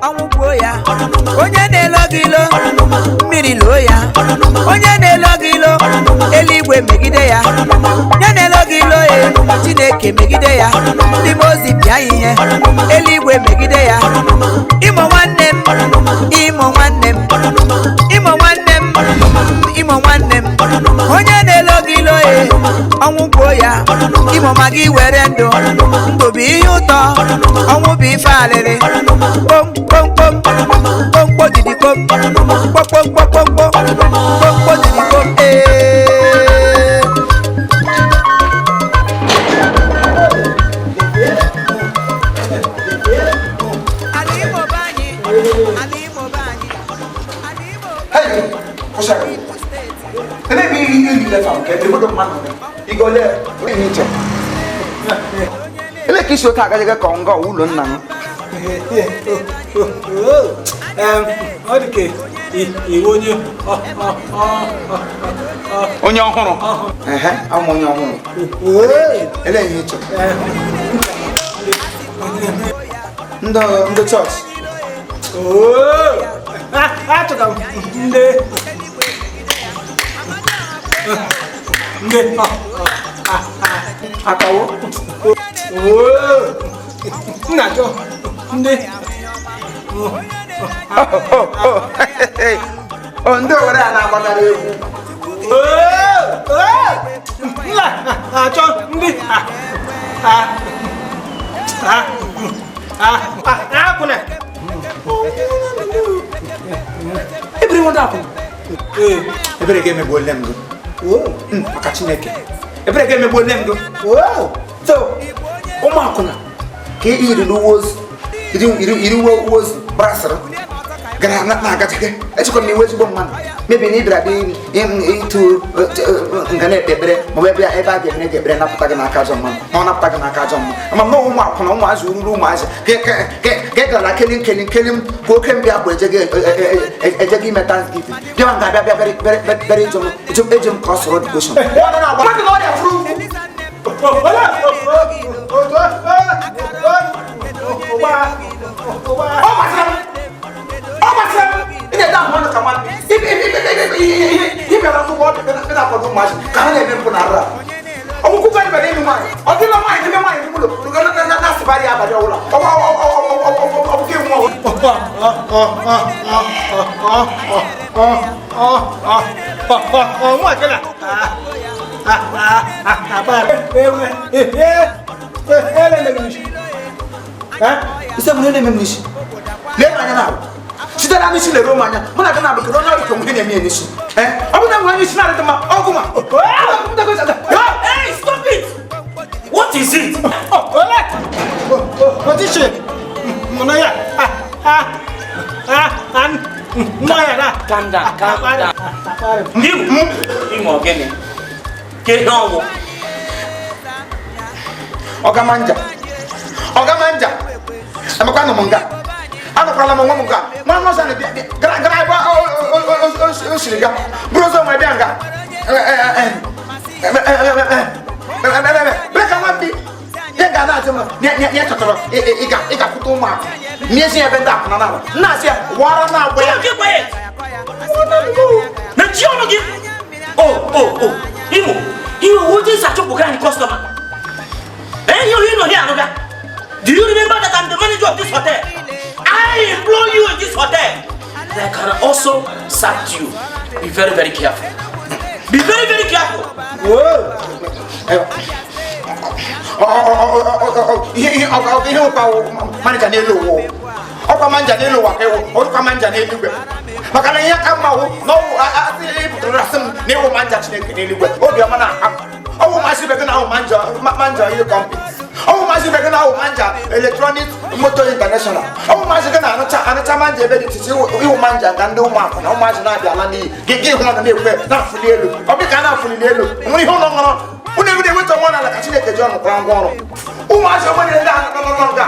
Ọnwụ gbuo ya. Onye na-elo gị ilo, mmiri loo ya. Onye na-elo gị ilo, eluigwe megide ya. Onye na-elo gị ilo e, Chineke megide ya. Ndị mmụọ ozi pịa ya ihe, eluigwe megide ya. Imo nwanne m, Imo nwanne m, Imo nwanne m, Imo nwanne m. Onye na-elo gị ilo e, ọnwụ gbuo ya. Imo ma gị were ndụ, ndụ bụ ihe ụtọ, ọnwụ bụ ife alịrị. Kpom kpom kpom kpom kpo didi kpom kpom kpom kpom kpom kpom kpom kpo didi kpom ee. Ala Imo be anyị, ala Imo be anyị, ala Imo be Hey, kwụsị. anyị steeti. Ele ebe iri iri lefa nke ebe obodo mmadụ nọ. Igole ihe iche. Ele ka isi otu agaghị ka ọ nga ụlọ nna m. Ọ dị ka iwu onye Onye ọhụrụ. Ehe, abụ m onye ọhụrụ. Ele ihe iche. Ndị chọọchị. Achọrọ m ndị Akawo. m na-achọ ndị Oh, ndị Owere a na-agbagara egwu. M na-achọ ndị akwụna. Ebere nwere akwụna. Ebere ga-emegbu ole m gị. Maka Chineke. Ebere ga-emegbu ole m gị. So, ụmụ akwụna ka ị yiri n'uwe ozu, iri uwe ozu brasịrị gara na-agacha gị. Echekwa m na iwe ezigbo mmadụ. Mebi na ị bịara bịa ịtụ nga na-ekpe ekpere ma ọ bụ ebe a ga-emere gị ekpere napụta gị n'aka ajọ mmadụ ma ọ napụta gị n'aka ajọ mmadụ. Ama m na ụmụ akwụna, ụmụazị ruru ụmụazị ka ị gara keli nkeli nkeli m bụ oke mbịa bụ eje gị ime thanksgiving bịa nga bịa bịa bịara bịara ịjụ m eji m ka ọ sọrọ devotion. Mmadụ na ọrịa furu ugwu. Ọ gbasara m. Ọ gbasara m. Ị na-ede ahụ ọnụ ka mmadụ. Ị bịara n'ụgbọ ọbịa bịa na-akwado ụmụazị ka ha na-eme mpụ na arụ a. Ọgwụgwụ ka bịara ịlụ nwaanyị. Ọ dịla nwaanyị n'ime nwaanyị n'ime ụlọ na-asịbarị ya abalị ọbụla. Ọ bụ gị nwa. Ise nwere na-eme m n'isi. Lee m anya n'ahụ. Site na n'isi lere m anya. Mụ na gị na-abụ kedu onye ọrụ ka onwe na-eme ya n'isi. Ọ bụrụ na nwere onye isi na-adịghị mma, ọgwụ ma. Hey, stop it! What is it? Calm down, calm down. Imo, Imo gịnị? Ke ihe ọnwụ? Ọga manja. Ọga manja. Emekwa nọ m nga. Anọkwala m onwe m nga. Nwa nwa ọzọ na-abịa gara gara ebe o siri ga. Bụrụ ụzọ nwere bịa nga. Bịa ka nwa mbi. Ihe ga na-ajụ m ya chọtara ịga kwụta ụmụaka. N'ezi ebe ndị akwụna na-aba. Nna asị ya wara na-agba ya. Keep quiet! Mechie ọnụ gị! Oh, oh, oh. Imo, Imo, what is achọpụ anyị customer? Eh, you know here, Anuga. Do you remember that I'm the manager of this hotel? I employ you in this hotel. And I can also sack you. Be very, very careful. Be very, very careful. Ihe ụkwa manager n'elu ụwa. Ọkwa manja n'elu ụwa ka ịwụ, ọkwa manja n'eluigwe. Maka na ihe ka mma wụ na ọwụ asị ịpụtara asị m na ịwụ manja Chineke n'eluigwe. Obiọma na-akpa m. Ọwụ masị ibe gị na awụ manja manja ihe kọmpi. Ọwụ masị ibe gị na awụ manja electronic motor international. Ọwụ masị gị na anụcha anụcha manja ebe dị iche iche ịwụ manja nga ndị ụmụakwụ na ụmụazị na-abịa ala n'iyi. Gị hụ ọnụ na-ekwe na-afụli elu. Ọ bụ ka a na-afụli elu. Nwere ihe ụlọ ṅụrụ. Unu ewu na-enweta nwa n'ala ka Chineke ji ọnụ kwara ngwa ọrụ. Ụmụazị ọma niile ndị ahụ nọ nọ nga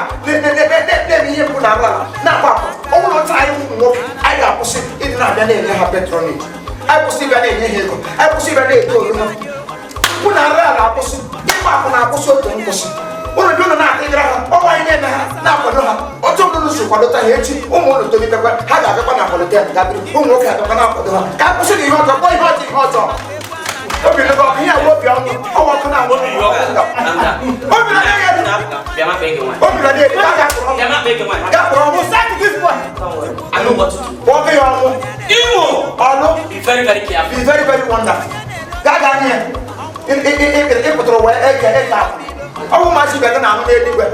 na-eme ihe mpụ na arụ ala na-akpa akwa. Ọ bụrụ otu anyị ụmụ nwoke anyị ga-akwụsị ịdị na-abịa na-enye ha patronage. Anyị kwụsị ịbịa na-enye ha ego. Anyị kwụsị ịbịa na-eto olu ha. Unu arụ ala akwụsị. Ịgba akwụ na-akwụsị otu nkwụsị. Unu bi unu na-atịgara ha. Ọnwa anyị na-eme ha na-akwado ha. Otu ọbụla unu si si kwadota ha echi ụmụ ụlọ tolitekwa ha ga-agakwa na họtel gabiri ụmụ nwoke agakwa na-akwado ha ka a kwụsị na ihe ọjọọ kpọọ ihe ọjọọ ihe ọjọọ obi lụgo ihe awụ obi ọnụ ọwa ọkụ na obi obi na obi na gapụrụ ọnwụ kpọọ gị ya ọnwụ ọnụ Be very, very careful. Be very, very wonderful. Gaga nye ịpụtara wee eke eke ahụ ọ bụ ụmụazị ibe gị na-anụ n'eluigwe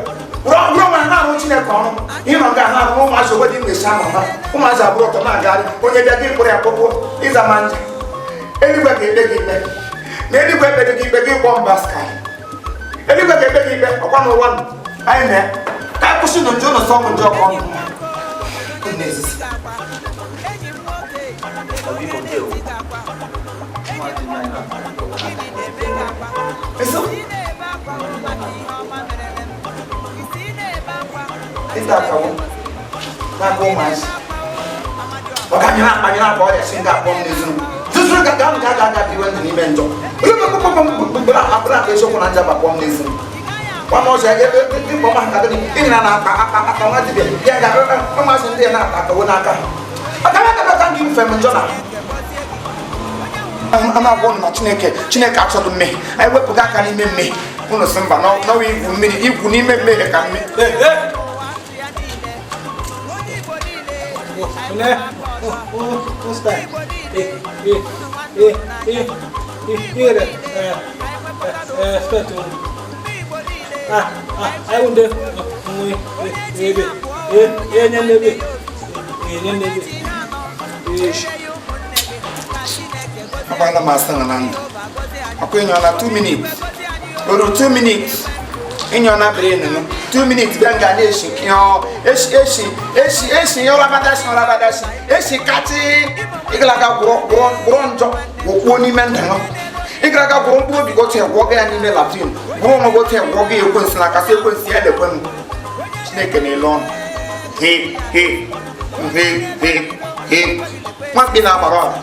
ruo nwa na-arụ Chineke ọrụ ihe nọ nga na-arụ ụmụazị ogbe dị mgbe ahụ ha ụmụazị abụrụ ọtọ na-agagharị onye bịa gị mkpụrụ ya kpọkpụọ ịza ma nja eluigwe ga-ekpe gị ikpe na eluigwe ekpeghị gị ikpe gị kpọọ mba sky eluigwe ga-ekpe gị ikpe ọkwa n'ụwa nụ anyị na ka anyị kwụsị nụ njọ ụlọ sọ ụmụ njọ ọkọ ọnụ mma Eso? Ịta akawo n'aka ụmụazị maka anyị na-akpa anyị na-akpa ọrịa si nga akpọ m n'ezinụlọ zuzuru ka ga ga aga iwe ndụ n'ime njọ onye mkpụkpụkpụkpụrụ akpụrụ aka eziokwu na nja bakpọ m n'ezinụlọ nwa m ọzọ ịkpọ m aka gịnị ịnyere na akpa akpa akpa nwa dibịa ya ga ụmụazị ndị ya na-akpa akawo n'aka ha aka aka aka gị mfe m njọ na a na-agwa ụnụ na Chineke Chineke achọghị mmehie anyị wepụga aka n'ime mmehie ụnụ sị mba n'ọwa igwu mmiri igwu n'ime mmehie ka mmehie. Agbala m asa na ndụ ọkwa ịnyọ na 2 minutes oru 2 minutes ịnyọ na brain m 2 minutes bịa nga na-eshi eshi eshi eshi eshi ọrabadashi ọrabadashi eshi kachi ịgalaga gwụrọ njọ gwụkwuo n'ime ndụ m ịgalaga gwụrụ mkpụrụ obi gotu gwụọ gị ya n'ime latrin gwụrụ onwe gotu gwụọ gị ekwensu na akasị ekwensu ya lekwe m Chineke na-ele ọnụ he he he he he nwamkpi na-agbara ọra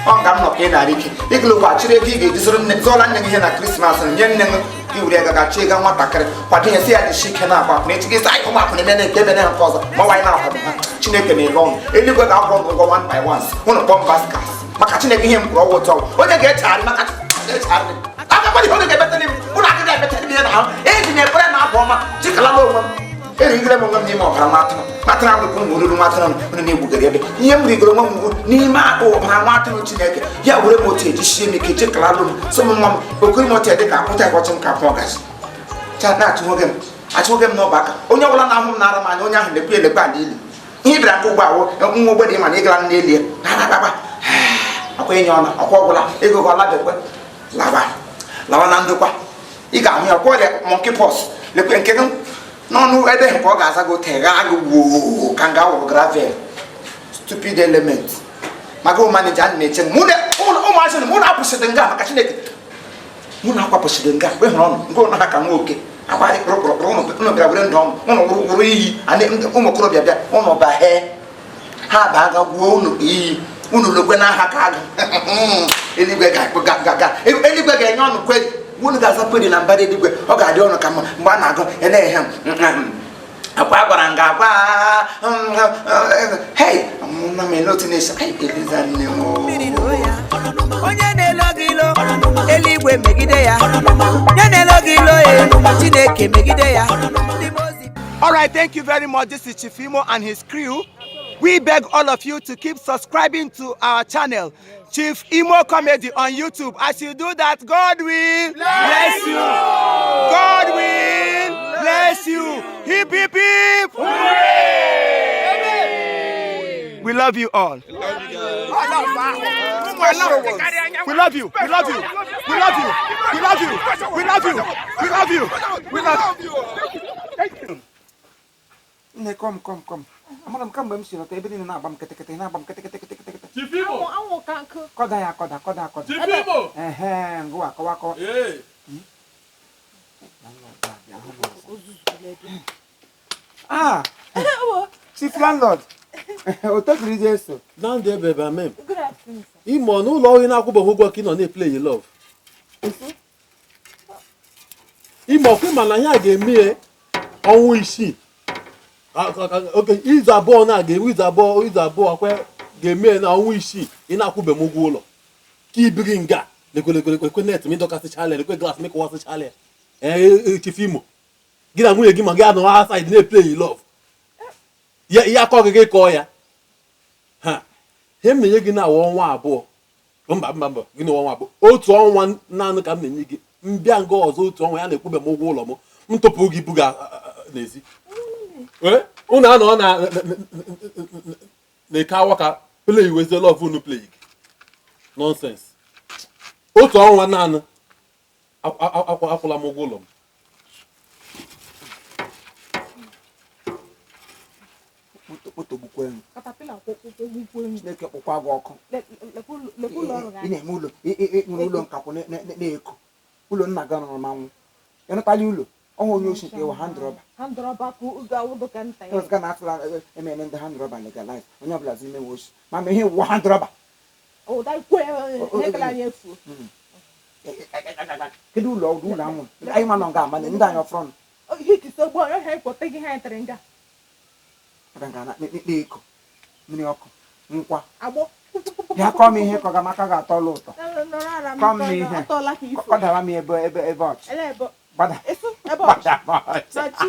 ọ nga m nọ ka ị na-arị ike ịgụlụkwa chịrị ego ị ga-eji zụrụ nne zụọla nne gị ihe na Krismas nye nne gị gị were gaga chọọ ịga nwatakịrị kwado ya si ya dịsi ike na-akwa akwụna echi gị sị anyị ụmụ akwụna emene nke emene nke ọzọ ma nwaanyị na-akwado ha Chineke na-ele ọnụ eluigwe ga-akwụ ọnụ ụgwọ one by one ụnụ kpọọ mbaskas maka Chineke ihe m kwuru ọwụ ụtọ onye ga-echegharị maka echegharị agakwana ihe onye ga-ebetere m ụnụ agaghị ebetere m ihe na ahụ eji na ekpere na abụ ọma jikalala onwe m erigere m onwe m n'ime ọbara nwatụrụ nwatụrụ ahụ bụ oruru nwatụrụ unu na-egbugere ebe ihe m rigoro onwe m n'ime akpa ọbara nwatụrụ Chineke ya were m otu eji sie m ike jekalalụ m sị m nwa m okiri m otu dị ka akwụta ịkwọchị m ka akwụ ọgazi na-achụ nwoke m achụ nwoke m n'ọba aka onye ọbụla na-ahụ m na-ara m anya onye ahụ lekwe elekwe ala ili ihe bịara nke ụgbọ awụ nwa ogbede ịma na ịgara n'elu ya na-agbagba akwa enye ọna ọkwa ọgwụla ego gị ọlabekwe lawa lawa na ndokwa ị ga-ahụ ya ọkwa ọrịa monkey pox lekwe nke gị n'ọnụ ebe nke ọ ga-aza gị ote ghaa gị woo ka nga wụrụ gravel stupid element maka ụmụ manija a na-eche ụmụazị mụ na apụsịrị nga maka Chineke mụ na akwapụsịrị nga mgbe hụrụ ọnụ nke ụnụ ha ka nwoke akwarị kpụrụkpụrụ ụnụ bịara were ndụ ọnụ ụnụ wụrụ iyi ụmụ okorobịa bịa ụnụ bahee ha baa ga gwuo ụnụ iyi ụnụ lokwe n'aha ka agụ eluigwe ga-enye ọnụ kweri unu ga-aza kweri na mbara eluigwe ọ ga-adị ọnụ ka mma mgbe a na-agụ elehe akwa gwara nga agwa hei na m ele otu na-esi eliza nne m onye na-elo gị ilo eluigwe megide ya onye na-elo gị ilo Chineke megide ya. All right, thank you very much. This is Chief Imo and his crew. We beg all of you to keep subscribing to our channel, Chief Imo Comedy on YouTube. As you do that, God will bless you. God will bless you. Hip, hip, hip. Hooray! We love you all. We love you. We love you. We love you. We love you. We love you. We love you. We love you. Thank you. Come, come, come. Amara m kamgbe m si lọta ebe niile na-agba m kịtịkịtị na-agba m kịtịkịtị. Kọda ya akọda kọda akọda. Ehe, ngwa akọwa akọwa. Ah, Chief Landlord. Otokiri Jesu. Down there, baby, amen. Imo n'ụlọ ọrụ na-akwụbeghị ụgwọ ka ị nọ na-eplay your love. Imo ọkwa ịma na ihe a ga-eme ọnwa isii. Oke izu 2 na ga-enwe izu abụọ, izu abụọ kwe ga-eme na ọnwa 6 ị na-akwụbe m ụgwọ ụlọ ka ibiri nga lekwelekwelekwe net m ịdọkasịchala, lekwe glass m ịkụwasịchala ya. Ee, Chief Imo, gị na nwunye gị ma gị anọ outside na-eplay love ya, ihe akọ gị gị kọọ ya. Ha ihe m na-enye gị na awa ọnwa 2, mba mba mba, gị na ọnwa 2, otu ọnwa naanị ka m na-enye gị. Mbịa nga ọzọ otu ọnwa ya na-ekwube m ụgwọ ụlọ m, m tụpụ gị buga n'ezi. Unu anọ na na-eke awa ka play wezie love unu play gị nonsense. Otu ọnwa naanị akwụla m ụgwọ ụlọ m. Chineke kpụkwa gị ọkụ. Ị na-eme ụlọ, nwere ụlọ nkakwụ na-eko ụlọ nna gị nọrọ manwụ ịnụtala ụlọ ọhụ onye oshi nke hand rọba ga na atụla emere ndị hand rọba legalize onye ọbụla zi ime oshi ma ma ihe wụ hand rọba. Kedu ụlọ ụlọ anwụ anyị ma nọ nga ama ndị anyị ọfụrụ na-eko mmiri ọkụ nkwa ya kọọ m ihe kọga maka ga-atọla ụtọ kọọ m ihe kọdara m ebe ebe ebe ọchị gbada gbada m ọchị.